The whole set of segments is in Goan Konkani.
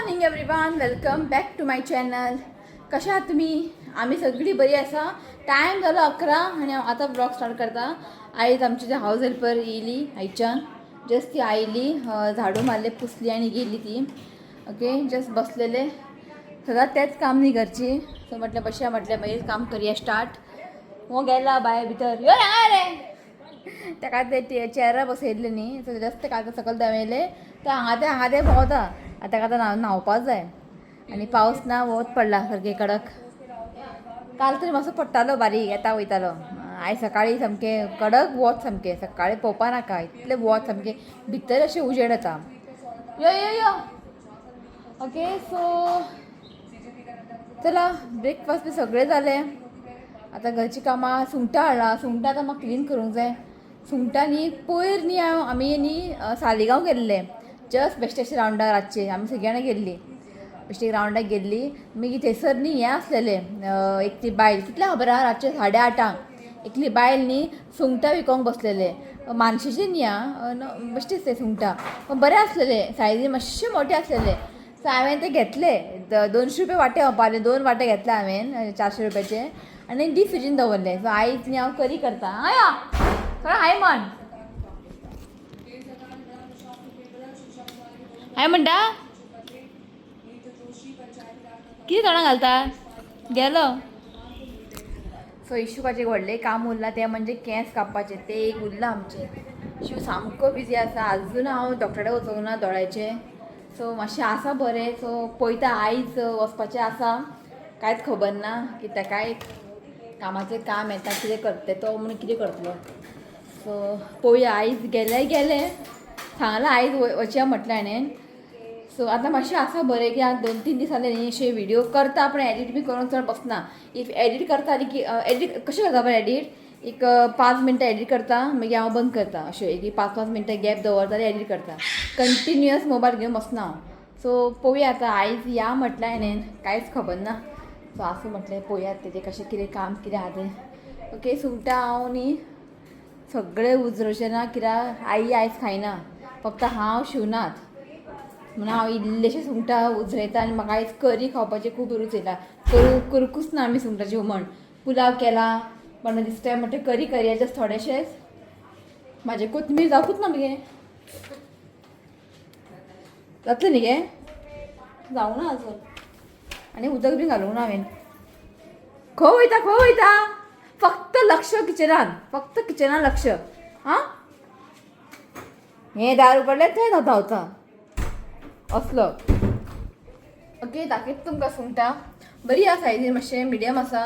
Morning everyone, welcome back to my channel. कशा आहात तुम्ही? आम्ही सगळी बरी आसा. टायम जालो 11 आनी हांव आतां ब्लॉग स्टार्ट करता. आयज आमची जी हावज हेल्पर येयली आयच्यान, जस्ट ती आयली, झाडू मारले, पुसली आनी गेली ती. ओके, जस्ट बसलेले. सदांच तेंच काम न्ही घरची. सो म्हटलें बसया, म्हटलें मागीर काम करया स्टार्ट. हो गेला बाय भितर. यो हांगा रे. ताका ते चेअरार बसयल्ले न्ही, सो जस्ट ताका आतां सकयल देंवयले. तो हांगा ते हांगा ते भोंवता. आतां ताका आतां न्हांवपा जाय. आनी पावस ना, वत पडला सारकें कडक. काल तरी मातसो पडटालो बारीक, येता वयतालो. आयज सकाळी सामकें कडक वत, सामकें सकाळी पळोवपा नाका इतलें वत, सामकें भितर अशें उजेड येता. यो यो यो. ओके, सो चला, ब्रेकफास्ट बी सगळें जालें. आतां घरचीं कामां. सुंगटां हाडलां, सुंगटां आतां म्हाका क्लीन करूंक जाय. सुंगटां न्ही, पयर न्ही हांव आमी न्ही सालिगांव गेल्ले, जस्ट बेश्टेशे रावंडार. रातचे आमी सगळीं जाणां गेल्लीं, बेश्टे रावंडाक गेल्ली. मागीर थंयसर न्ही हें आसलेलें, एक ती बायल, कितल्या खबर आहा, रातचे 8:30 एकली बायल न्ही सुंगटां विकोंक बसलेले. मानशेचे न्ही आं, बेश्टेच ते सुंगटां, पण बरें आसलेले, सायजी मातशे मोठे आसलेले. सो हांवें ते घेतले, 200 रुपया वांटे म्हणपाले. दोन वांटे घेतले हांवें 400 रुपयाचे आनी डीप फ्रिजीन दवरले. सो आयज न्ही हांव करी करता. हय, थोडो हाय म्हण. हाय म्हणटा. कितें तोंडाक घालता? गेलो. सो इशुकाचें एक व्हडलें काम उरलां, तें म्हणजे केंस कापपाचें. तें एक उरलां आमचें. शिव सामको बिजी आसा. आजून हांव डॉक्टरा कडेन वचूंक ना दोळ्याचें. सो मातशें आसा बरें. सो पळयता, आयज वचपाचें आसा. कांयच खबर ना की ताकाय कामाचें काम येता, कितें करतलें तो म्हणून, कितें करतलो. सो पळोवया, आयज गेले गेले. सांगलां आयज वचया म्हटलें हाणें. सो आतां मातशें आसा बरें की आतां 2-3 दीस जाले न्ही अशें व्हिडियो करता, पण एडिट बी करूंक चड बसना. If edit करता आनी की एडिट कशें करता पळय, एडिट एक 5 मिनटां एडिट करता, मागीर हांव बंद करता. अशें एक 5-5 मिनटां गॅप दवरता आनी एडिट करता. कंटिन्युअस मोबायल घेवन बसना हांव. सो पळोवया आतां, आयज या म्हटलें हाणें, कांयच खबर ना. सो आसूं म्हटलें, पळोवया तेजें कशें कितें काम कितें आहा तें. ओके, सुंगटां हांव न्ही सगळें उजरोचें ना, कित्याक आई आयज खायना, फक्त हांव शिवनाथ म्हणून हांव इल्लेशें सुंगटां उजरयता. आनी म्हाका आयज करी खावपाची खूब रूच येयला. करूंकूच ना आमी सुंगटाचें हुमण. पुलाव केला, पण दिसता म्हणटा करी करया, जस्ट थोडेशेंच. म्हाजें कोथमीर जावकूच ना मगे, जातलें न्ही गे? जावं ना अजून. आनी उदक बी घालूंक ना हांवें. खंय वयता, खंय वयता? फक्त लक्ष किचनान, फक्त किचनान लक्ष. आं, हें दार उगडलें थंय धांवता असलो. ओके, दाखयता तुमकां सुंगटां. बरी आसा सायजीन, मातशें मिडियम आसा,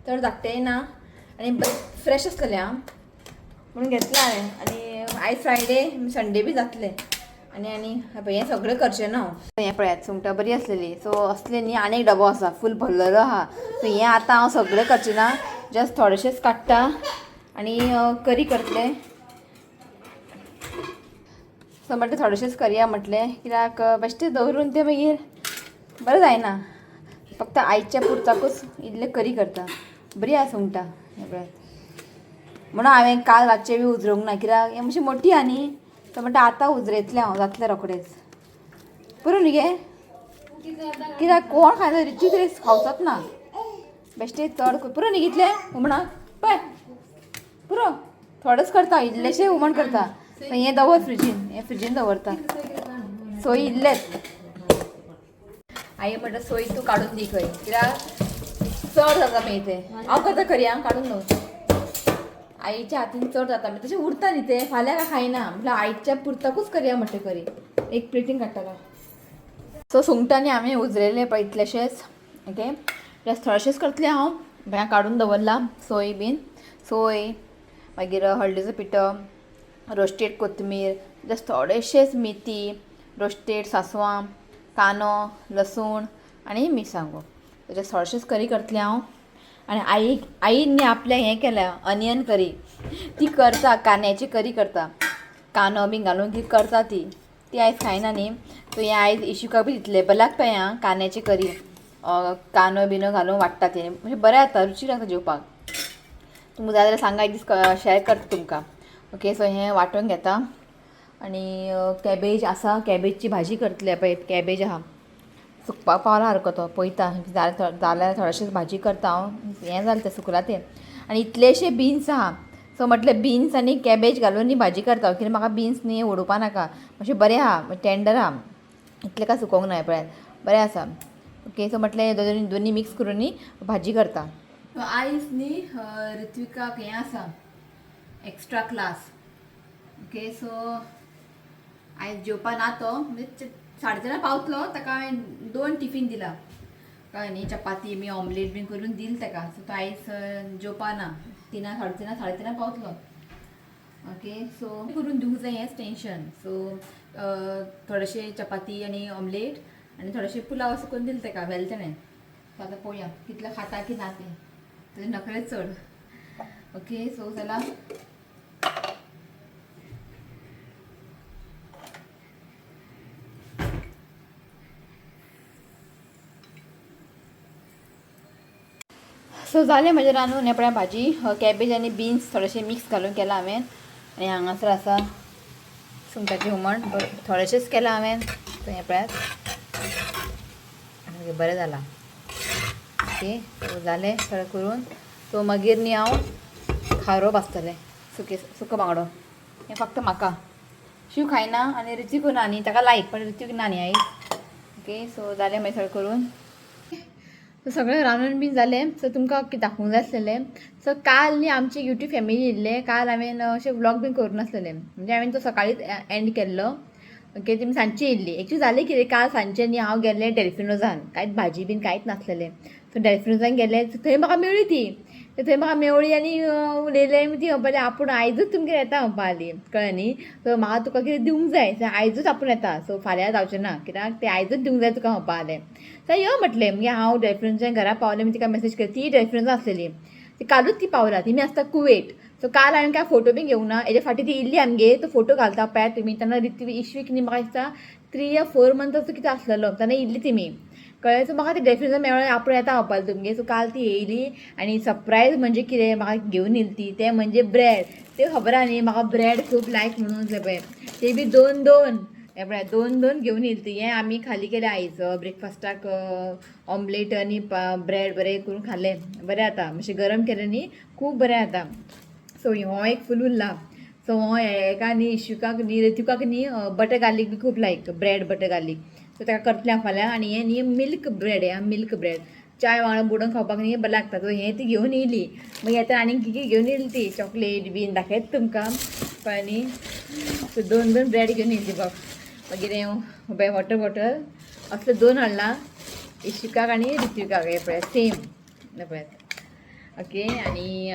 चड धाकटेंय ना आनी फ्रेश आसलेलें आं, म्हणून घेतलें हांवें. आनी आयज फ्रायडे, संडे बी जातलें. आनी आनी पळय, हें सगळें करचें ना हांव. हें पळयात, सुंगटां बरी आसलेली. सो असले न्ही आनी एक डबो आसा, फूल भरलेलो आहा. सो हें आतां हांव सगळें करचें ना, जस्ट थोडेशेंच काडटा आनी करी करतलें. सो म्हटलें थोडेशेंच करया म्हटलें, कित्याक बेश्टें दवरून तें मागीर बरें जायना. फक्त आयच्या पुरताकूच इल्लें करी करता. बरी आसा सुंगटां, हें पळयात. म्हणून हांवें काल रातचें बी उजरोवंक ना, कित्याक हें मातशें मोटी आहा न्ही. सो म्हणटा आतां उजरयतलें हांव, जातलें रोखडेंच. पुरो न्ही गे? कित्याक कोण खायना, रिची तरी खावचोच ना बेश्टें चड. पुरो न्ही कितलें हुमणाक? पळय, पुरो, थोडेंच करता, इल्लेशें हुमण करता. हें दवर फ्रिजीन, हें फ्रिजीन दवरता. सोय इल्लेच. आई म्हणटा सोय तूं काडून दी खंय, कित्याक चड जाता मागीर तें. हांव करता करी, हांव काडून दवर. आईच्या हातीन चड जाता मागीर, तशें उरता न्ही तें, फाल्यां काय खायना. म्हटल्यार आईच्या पुरताकूच करया म्हटलें करी. एक प्लेटीन काडटलो. सो सुंगटांनी हांवें उजरयलें पळय इतलेशेंच. ओके, जस्ट थोडेशेंच करतलें हांव. हें काडून दवरलां सोय बीन, सोय, मागीर हळदीचो पिठो, रोस्टेड कोथमीर, जस्ट थोडेशेंच मेथी, रोस्टेड सासवां, कांदो, लसूण आनी मिरसांगो. जस्ट थोडेशेंच करी करतलें हांव. आनी आईन न्ही आपलें हें केल्या, अनियन करी ती करता, कांद्याची करी करता, कांदो बी घालून ती करता ती. ती आयज खायना न्ही, सो हें आयज इशुका बी दितलें. बरें लागता हें आं, कांद्याची करी, कांदो बिनो घालून वाडटा तें, म्हणजे बरें जाता, रुचीक लागता जेवपाक. तुमकां जाय जाल्यार सांगा, एक दीस शेअर करता तुमकां. ओके, सो हें वांटून घेता. आनी कॅबेज आसा, कॅबेजची भाजी करतले. पळय, कॅबेज आहा. सुकपाक पावला सारको तो पळयता जाल्यार थोडेशें भाजी करता हांव. हें जालें तें सुकलां तें. आनी इतलेशे बिन्स आहा. सो म्हटलें बिन्स आनी कॅबेज घालून न्ही भाजी करता, कित्याक म्हाका बिन्स न्ही उडोवपा नाका, मातशें बरें आहा, टेंडर आहा, इतलें काय सुकोवंक ना पळयात बरें आसा. ओके सो म्हटलें दोनी मिक्स करून न्ही भाजी करता. आयज न्ही ऋत्विकाक हें आसा एक्स्ट्रा क्लास. ओके सो आयज जेवपा ना तो, म्हणजे 4:30 पावतलो. ताका हांवें 2 टिफीन दिला, कळ्ळें न्ही, चपाती बी ऑमलेट बीन करून दिल ताका. सो तो आयज जेवपा ना, 3 साडे 3:30 पावतलो. ओके सो करून दिवंक जाय हेंच टेंशन. सो थोडेशे चपाती आनी ऑमलेट आनी थोडेशे पुलाव असो करून दिले ताका, व्हेलें तेणें. सो आतां पळोवया कितले खाता की ना तें, तुजे नखरेच चड. ओके सो चला सो जालें म्हजें रांदून. हें पळय भाजी कॅबेज आनी बिन्स थोडेशे मिक्स घालून केलां हांवें. आनी हांगासर आसा सुंगटाचें हुमण, थोडेशेंच केलां हांवें. सो हें पळयात बरें जालां. ओके सो जालें सगळें करून. सो मागीर न्ही हांव खारो भाजतलें, सुके सुको बांगडो. हें फक्त म्हाका, शिव खायना आनी ऋत्विक ना न्ही, ताका लायक पण ऋत्विक ना न्ही आयज. ओके सो जालें मागीर सगळें करून. सो सगळें रांदून बीन जालें. सो तुमकां दाखोवंक जाय आसलेलें. सो काल न्ही आमची यूट्यूब फॅमिली येयल्ले. काल हांवें अशें व्लॉग बीन करूं नासलेलें, म्हणजे हांवें तो सकाळीच एंड केल्लो. ओके तुमी सांजची येयल्ली. एक्चुली जालें कितें, काल सांजचें न्ही हांव गेल्लें डेल्फिनोजान, कांयच भाजी बीन कांयच नासलेलें. सो डेल्फिनोजान गेलें, थंय म्हाका मेळ्ळी ती, थंय म्हाका मेवळी आनी उलयलें. ती म्हणपाक आपूण आयजूच तुमगेर येता म्हणपा लागली, कळ्ळें न्ही. सो म्हाका तुका कितें दिवंक जाय, सो आयजूच आपूण येता, सो फाल्यां जावचें ना कित्याक तें आयजूच दिवंक जाय तुका म्हणपा लागलें. सो यो म्हटलें. मागीर हांव डेल्फिनोजान घरा पावलें, मागीर तिका मॅसेज केली. ती डेल्फिनोजान आसलेली, ती कालूच ती पावला, ती आसता कुवेट. सो काल हांवें काय फोटो बीन घेवंक ना, हेजे फाटीं ती इल्ली आमगेर, तो फोटो घालता पळयात तुमी. तेन्ना ऋत्विक इश्वीक न्ही म्हाका दिसता 3 या 4 मंथ असो कितें आसलेलो तेन्ना इल्ली तिमी, कळ्ळें. सो म्हाका ती डेल्फिनोजान मेळ्ळें, आपूण येता म्हणपाक तुमगेर. सो काल ती येयली आनी सरप्रायज म्हणजे कितें म्हाका घेवन येयली ती, तें म्हणजे ब्रेड. तें खबर आहा न्ही म्हाका ब्रेड खूब लायक म्हणून पळय, ते बी 2 2 हें पळय 2 2 घेवन येयली ती. हें आमी खाली केलें आयज ब्रेकफास्टाक, ऑमलेट आनी ब्रेड बरें करून खालें. बरें जाता, मातशें गरम केलें न्ही खूब बरें जाता. सो हो एक फूल उरला. सो हो हेका न्ही इशुकाक न्ही ऋत्विकाक न्ही बटर गार्लीक बी खूब लायक, ब्रेड बटर गार्लीक. सो ताका करतलें हांव फाल्यां. आनी हें न्ही मिल्क ब्रेड, हें मिल्क ब्रेड चाय वांगडा बुडोवन खावपाक न्ही बरें लागता. सो हें ती घेवन येयली. मागीर येता आनी कितें घेवन येयली ती चॉकलेट बीन दाखयता तुमकां, कळ्ळें न्ही. सो 2 2 ब्रेड घेवन येयली बघ. मागीर हें वॉटर बॉटल असले 2 हाडला इशिकाक आनी ऋत्विकाक. हें पळय सेम हें पळयात. ओके आनी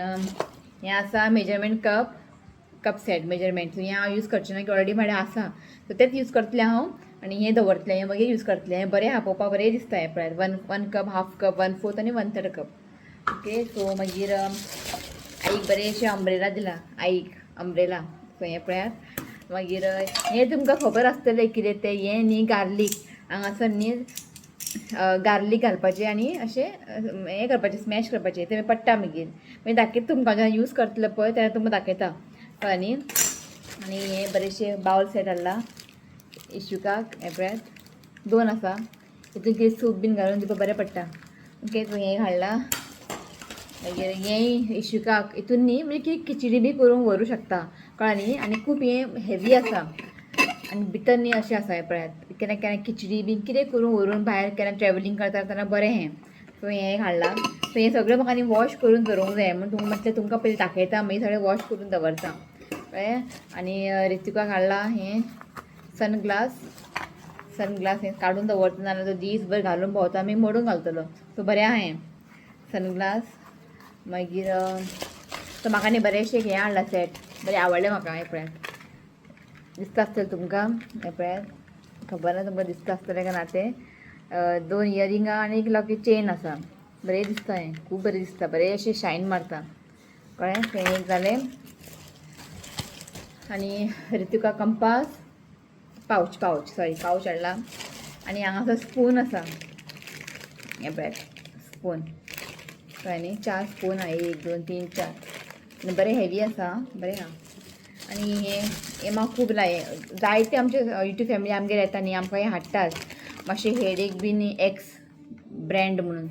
हें आसा measurement cup, cup set measurement. So हें हांव यूज करचें ना की ऑलरेडी म्हाजे आसा, सो तेंच यूज करतलें हांव. आनी हें दवरतलें, हें मागीर यूज करतलें. हें बरें आहा, पळोवपाक बरें दिसता. हें पळयात 1 कप, हाफ कप, 1/4 आनी 1/3 कप. ओके सो मागीर आईक बरें अशें अम्ब्रेला दिला, आईक अम्ब्रेला. सो हें पळयात. मागीर हें तुमकां खबर आसतलें कितें तें, हें न्ही गार्लीक. हांगासर न्ही गार्लीक घालपाचें आनी अशें हें करपाचें, स्मॅश करपाचें, तें पडटा मागीर. मागीर दाखयता तुमकां जेन्ना यूज करतलें पळय तेन्ना तुमकां दाखयता, कळ्ळें न्ही. आनी हें बरेंशें बावल सेट हाडला इशुकाक. हें पळयात 2 आसा, हितून कितें सूप बीन घालून तुका बरें पडटा. ओके सो हें हाडलां. मागीर हेंय इशुकाक हितून न्ही म्हणजे कितें खिचडी बी करूंक व्हरूं शकता, कळ्ळें न्ही. आनी खूब हें हेवी आसा आनी भितर न्ही अशें आसा. हें पळयात, केन्ना केन्ना खिचडी बीन कितें करूंक व्हरून भायर केन्ना ट्रॅवलींग करता तेन्ना बरें हें. सो हें हाडलां. सो हें सगळें म्हाका न्ही वॉश करून दवरूंक जाय म्हूण तुमकां म्हटलें तुमकां पयलीं दाखयता, मागीर सगळें वॉश करून दवरता, कळ्ळें. आनी ऋत्विकाक हाडलां हें सनग्लास. सनग्लास हें काडून दवरता, नाजाल्यार तो दीसभर घालून भोंवता, आमी मोडून घालतलो. सो बरें आहा हें सनग्लास. मागीर सो म्हाका न्ही बरेंशें हें हाडलां सेट, बरें आवडलें म्हाका. हें पळयात, दिसता आसतलें तुमकां. हें पळयात, खबर ना तुमकां दिसता आसतलें काय ना तें. 2 इयरिंगां आनी एक लॉकी चेन आसा, बरें दिसता हें, खूब बरें दिसता, बरें अशें शायन मारता, कळ्ळें. तें एक जालें. आनी Ritvika compass pouch, pouch sorry pouch हाडला. आनी हांगासर स्पून आसा, हें पळयात स्पून, कळ्ळें न्ही. 4 स्पून आहा, 1 2 3 4, आनी बरें हेवी आसा, बरें आहा. आनी हें म्हाका खूब लाय, जायते आमचे यूट्यूब फॅमिली आमगेर येता न्ही, आमकां हें हाडटात. मातशें हेडेक बीन एक्स ब्रँड म्हणून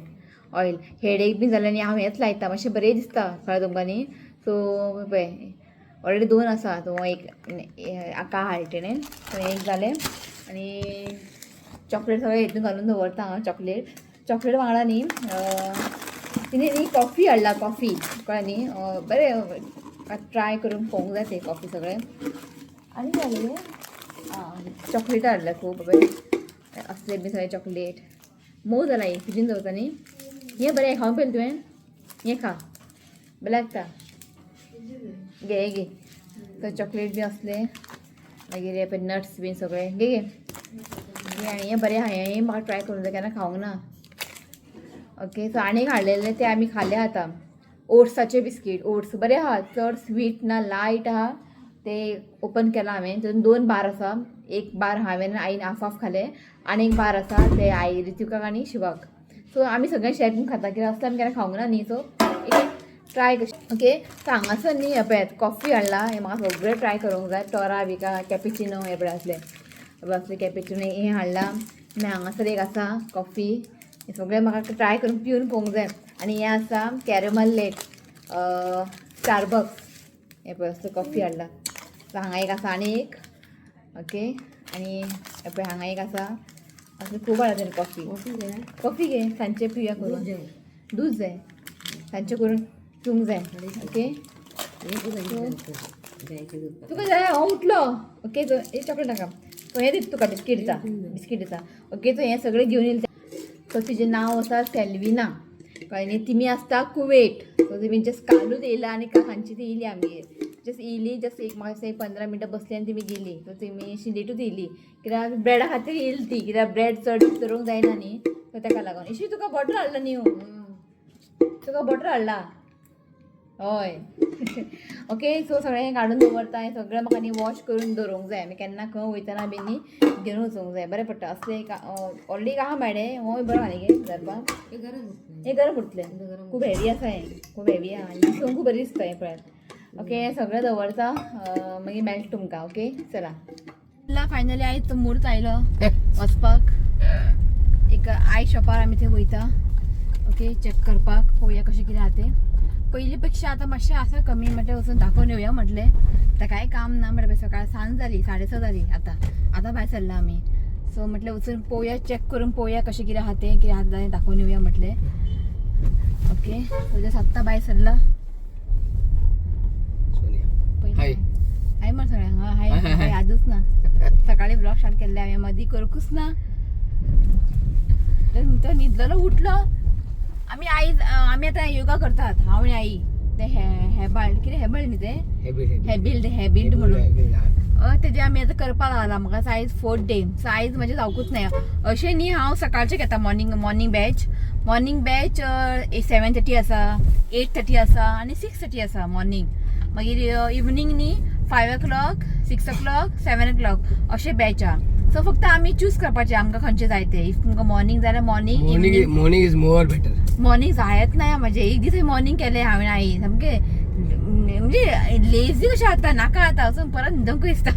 ऑयल हेडेक बीन जाल्यार न्ही हांव हेंच लायता, मातशें बरें दिसता, कळ्ळें तुमकां न्ही. सो पळय ऑलरेडी दोन आसा, तो एक आका हाडले तेणें, सो एक जालें. आनी चॉकलेट सगळें हितून घालून दवरता हांव. चॉकलेट चॉकलेट वांगडा न्ही तिणें न्ही कॉफी हाडला, कॉफी, कळ्ळें न्ही. बरें ट्राय करून पळोवंक जाय ते कॉफी सगळें. आनी कितें हाडलें? आं, चॉकलेट हाडल्या खूब पळय, असले बी सगळे चॉकलेट. मोव जाला ही, फ्रिजीन दवरता न्ही. हें बरें खावंक पळयलें तुवें? हें खा, बरें लागता. घे घे. तर चॉकलेट बी असले, मागीर हे पळय नट्स बी सगळे. घे घे घे. आनी हें बरें आहा, हें म्हाका ट्राय करूंक जाय, केन्ना खावंक ना. ओके, सो आनी एक हाडलेले ते आमी खाल्ले आतां, ओट्साचे बिस्कीट. ओट्स बरे आहा, चड स्वीट ना, लायट आहा. ते ओपन केला हांवें, तितून दोन बार आसा. एक बार हांवें आईन हाफ हाफ खाले आनी एक बार आसा ते आई, रितिकाक आनी शिवाक. सो आमी सगळे शेअर करून खाता, कित्याक असलें आमी केन्ना खावंक ना न्ही. सो एक ट्राय कशें. ओके, सो हांगासर न्ही हें पळयात, कॉफी हाडला. हें म्हाका सगळें ट्राय करूंक जाय. टोरा बिका कॅपिचिनो, हें पळय असलें, असलें कॅपिचिनो हें हाडलां. मागीर हांगासर एक आसा कॉफी. हें सगळें म्हाका ट्राय करून पिवन पळोवंक जाय. आनी हें आसा कॅरमल लेट स्टारबक्स. हें पळय असलो कॉफी हाडला. सो हांगा एक आसा आनी एक. ओके, आनी हें पळय हांगा एक आसा. असलें खूब हाडला तेणें कॉफी. कॉफी घे, सांजचे पिवया करून. दूद जाय, सांजचे करून पिवंक जाय. ओके, तुका जाय? हांव उठलो. ओके, सो हे चॉकलेट नाका, सो हें दिता तुका, बिस्कीट दिता, बिस्कीट दिता. ओके, सो हें सगळें घेवन येयलें. सो तिजें नांव आसा सेल्विना, कळ्ळें न्ही. तिमी आसता कुवेट. सो तिमी जस्ट कालूच येयला आनी काल सांजची ती येयली आमगेर. जस्ट येयली, जस्ट एक म्हाका एक 15 मिनटां बसली आनी तिमी गेली. सो तिमी अशी लेटूच येयली, कित्याक ब्रेडा खातीर येयली ती, कित्याक ब्रेड चड करूंक जायना न्ही, सो तेका लागून. इशी, तुका बटर हाडला न्ही हो? तुका बटर हाडला. हय. ओके, सो सगळें हें काडून दवरता. हें सगळें म्हाका न्ही वॉश करून दवरूंक जाय. आमी केन्ना खंय वयतना बी न्ही घेवन वचूंक जाय, बरें पडटा. असलें एक ऑलरेडी एक आहा मेडे, होय बरो आहा न्ही धरपाक. हें गरम उरतलें, खूब हेवी आसा हें, खूब हेवी आहा आनी दिसूंक खूब बरें दिसता हें पळयात. ओके, हें सगळें दवरता, मागीर मेळटा तुमकां. ओके, चला. फायनली आयज तो म्हूर्त आयलो वचपाक. एक I शॉपार आमी थंय वयता, ओके, चॅक करपाक. पळोवया कशें कितें आहा तें. पयलीं पेक्षा आतां मातशें आसा कमी. म्हटलें वचून दाखोवन येवया म्हटलें. आतां कांय काम ना म्हटलें. सकाळ सांज जाली, 6:30 जाली आतां. आतां भायर सरला आमी. सो म्हटलें वचून पळोवया, चॅक करून पळोवया कशें कितें आहा तें, कितें आहा तें दाखोवन येवया म्हटलें. ओके, सो जस्ट आत्तां भायर सरला. हाय. हाय म्हण सगळ्यांक. हाय. हाय, हाय. हाय. यादूच ना, सकाळी ब्लॉग स्टार्ट केल्ले हांवें, मदीं करूंकूच ना. तो न्हिदलेलो उठलो आमी. आयज आमी आतां योगा करतात, हांव आनी आई. ते हेबाळ, कितें हेबाळ न्ही ते, हेबिल्ड, हेबिल्ड म्हणून तेजे आमी आतां करपाक लागला. म्हाका आयज फोर्थ डे, सो आयज म्हजें जावकूच ना अशें न्ही. हांव सकाळचें घेता morning batch. Morning batch 7:30 आसा, 8:30 आसा आनी 6:30 आसा मॉर्निंग. मागीर इवनींग न्ही 5 o'clock, 6 o'clock, 7 o'clock अशें बॅच आहा. सो फक्त आमी चूज करपाचें आमकां खंयचें जाय तें. If तुमकां मॉर्निंग जाल्यार morning. Morning, morning is more better. Morning जायत ना म्हजें. एक दीस मॉर्निंग केलें हांवें आई, सामकें म्हणजे लेजी कशें जाता, नाका जाता, वचून परत न्हिदोंकूय दिसता.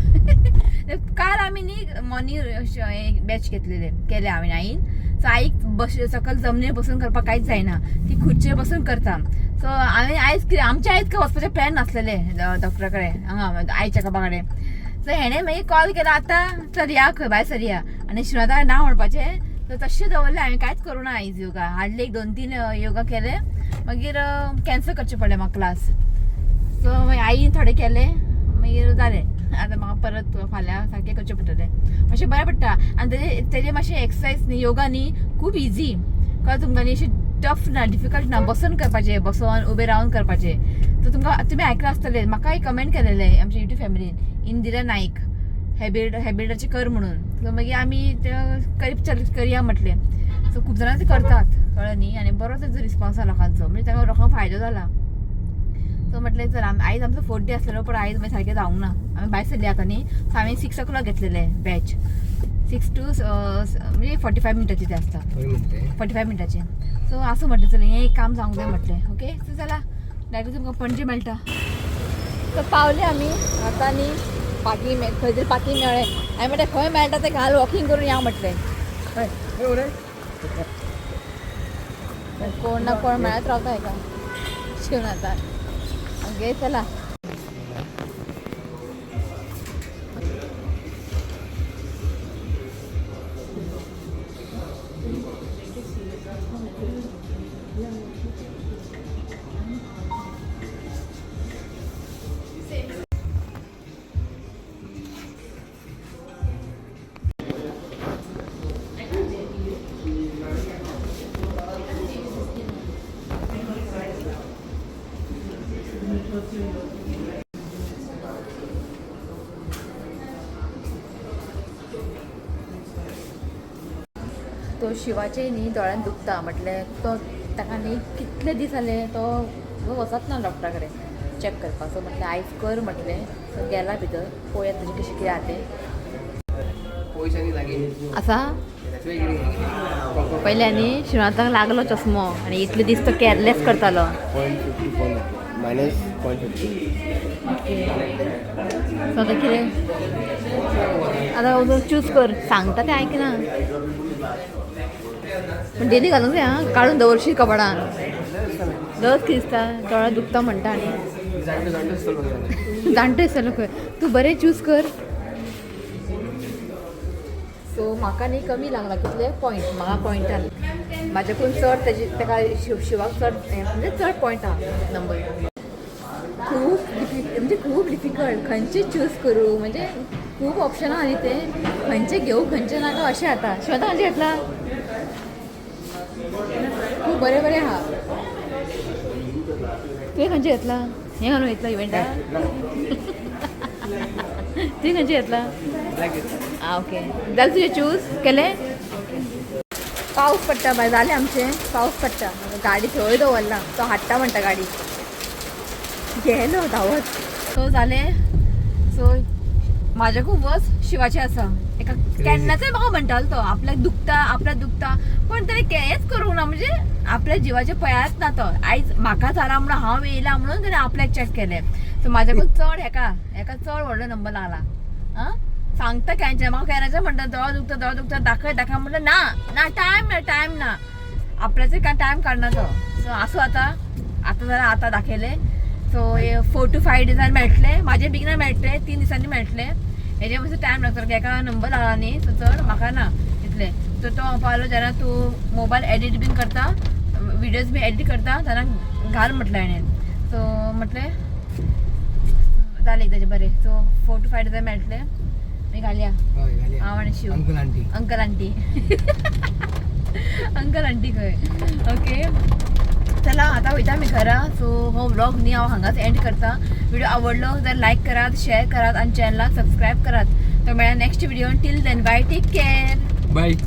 काल आमी न्ही मॉर्निंग बॅच घेतलेले, केले हांवें आईन. सो आईक बस सकल जमनीर बसून करपाक कांयच जायना, ती खुर्चेर बसून करता. सो हांवें आयज कितें, आमचें आयज काय वचपाचें प्लॅन नासलेलें डॉक्टरा कडेन, हांगा I चॅकअपा कडेन. सो हेणें मागीर कॉल केला, आतां चल या खंय भायर सरया. आनी श्रीनाथा ना म्हणपाचें. सो तशें दवरलें हांवें, कांयच करूं ना आयज योगा. हाडले एक दोन तीन योगा केले, मागीर कॅन्सल करचें पडलें म्हाका क्लास. सो मागीर आईन थोडे केले, मागीर जालें. आतां म्हाका परत फाल्यां सारकें करचें पडटलें. मातशें बरें पडटा आनी तेजे मातशें एक्सरसायज न्ही, योगा न्ही खूब इजी, कळ्ळें तुमकां न्ही. अशें टफ ना, डिफिकल्ट ना. बसून करपाचें, बसोन उबें रावन करपाचें. सो तुमकां तुमी आयकलां आसतलें, म्हाका एक कमेंट केलेलें आमच्या युट्यूब फॅमिलीन, इंदिरा नायक, हॅबिट हॅबिटाचें कर म्हणून. सो मागीर आमी ते करीत चल करया म्हटलें. सो खूब जाणां ते करतात, कळ्ळें न्ही. आनी बरो तेजो रिस्पॉन्स आसा लोकांचो, म्हणजे ताका लोकांक फायदो जाला. सो म्हटलें चल आमी आयज आमचो फोर्थ डे आसलेलो, पण आयज मागीर सारकें जावंक ना. आमी भायर सरली आतां न्ही. सो हांवें 6 o'clock घेतलेले बॅच, 6 टू म्हणजे 45 मिनटाची ते आसता. 45 मिनटाचे. सो आसूं म्हटलें, चल हें एक काम जावंक जाय म्हटलें. ओके, सो चला, डायरेक्ट तुमकां पणजे मेळटा. सो पावले आमी आतां न्ही. पार्किंग खंय तरी पार्किंग मेळ्ळें. हांवें म्हटलें खंय मेळटा तें घाल, वॉकिंग करून या म्हटलें. हय खंय उरय. कोण ना कोण मेळत रावता हेका शिवनाथाक. ओके चला. तो शिवाचे न्ही दोळ्यान दुखता, म्हटल्यार तो ताका न्ही कितले दीस जाले तो वचत ना डॉक्टरा कडेन चॅक करपाक. सो म्हटलें आयज कर म्हटलें. सो गेला भितर, पळोवया तुजें कशें कितें आहा तें. पयशांनी लागीं. आसा. पयलें न्ही शिवनाथाक लागलो चश्मो आनी इतले दीस तो केअरलेस करतालो. 0.54, -0.50. ओके, सो आतां कितें आतां वचून चूज कर, सांगता तें आयकना. पण डेली घालूंक जाय आं, काडून दवरशी कपडान. दस कितें दिसता दोळ्यां दुखता म्हणटा आनी जाणटो जाणटो दिसतलो. जाणटो दिसतलो खंय. तूं बरें चूज कर. सो म्हाका न्ही कमी लागला कितले पॉयंट, म्हाका पॉयंटान म्हाज्याकून चड तेजे ताका शिवाक चड म्हणजे चड पॉयंट आहा नंबर. खूब म्हणजे खूब डिफिकल्ट खंयचे चूज करूं, म्हणजे खूब ऑप्शनां आहा न्ही ते, खंयचे घेवं खंयचे नाका अशें जाता. शिवा खंयचे घेतला? खूब बरें बरें आहा. तुवें खंयचे घेतला? हें घालून घेतला इव्हेंटाक? तुवें खंयचे घेतला? ब्लॅक घेतला. आं ओके, जालें तुजें चूज केलें? पावस पडटा बाय, जालें आमचें. पावस पडटा, गाडी थंय दवरला, तो हाडटा म्हणटा गाडी, गेलो धांवत. सो जालें. सो म्हाज्याकून वस शिवाचें आसा. एका केन्नाचोय म्हाका म्हणटालो तो आपल्याक दुखता आपल्याक दुखता, पण तेणें हेंच करूंक ना, म्हणजे आपल्या जिवाचें पळयाच ना तो. आयज म्हाका जाला म्हणून हांव येयला म्हणून तेणें आपल्याक चॅक केलें. सो म्हाज्याकून चड हेका हेका चड व्हडलो नंबर लागला. आं सांगता केन्ना म्हाका केन्नाचें म्हणटा दोळो दुखता दोळो दुखता, दाखय दाखय म्हणलं ना ना टायम ना टायम ना, आपल्याचे काय टायम काडना तो. सो आसूं आतां, आतां जाल्यार आतां दाखयलें. सो 4 to 5 दिसांनी मेळटलें, म्हाजे बेगिना मेळटलें, 3 दिसांनी मेळटलें. हेजे मातसो टायम लागतलो, एका नंबर लागला न्ही, सो चड म्हाका ना इतलें. सो तो म्हणपाक जेन्ना तूं मोबायल एडिट बीन करता, विडियोज बीन एडिट करता तेन्ना घाल म्हटलें हाणें. सो म्हटलें जालें एकदाचें बरें. सो 4 to 5 दिसांनी मेळटलें, मागीर घालया. हय घालया. हांव आनी Shiv. Uncle aunty. Uncle aunty, uncle aunty खंय. ओके चला आतां वयता आमी घरा. सो हो व्लॉग न्ही हांव हांगाच एंड करता. व्हिडिओ आवडलो जाल्यार लायक करात, शेअर करात आनी चॅनलाक सबस्क्रायब करात. तो मेळ्ळा next video. Till then bye, take care. Bye.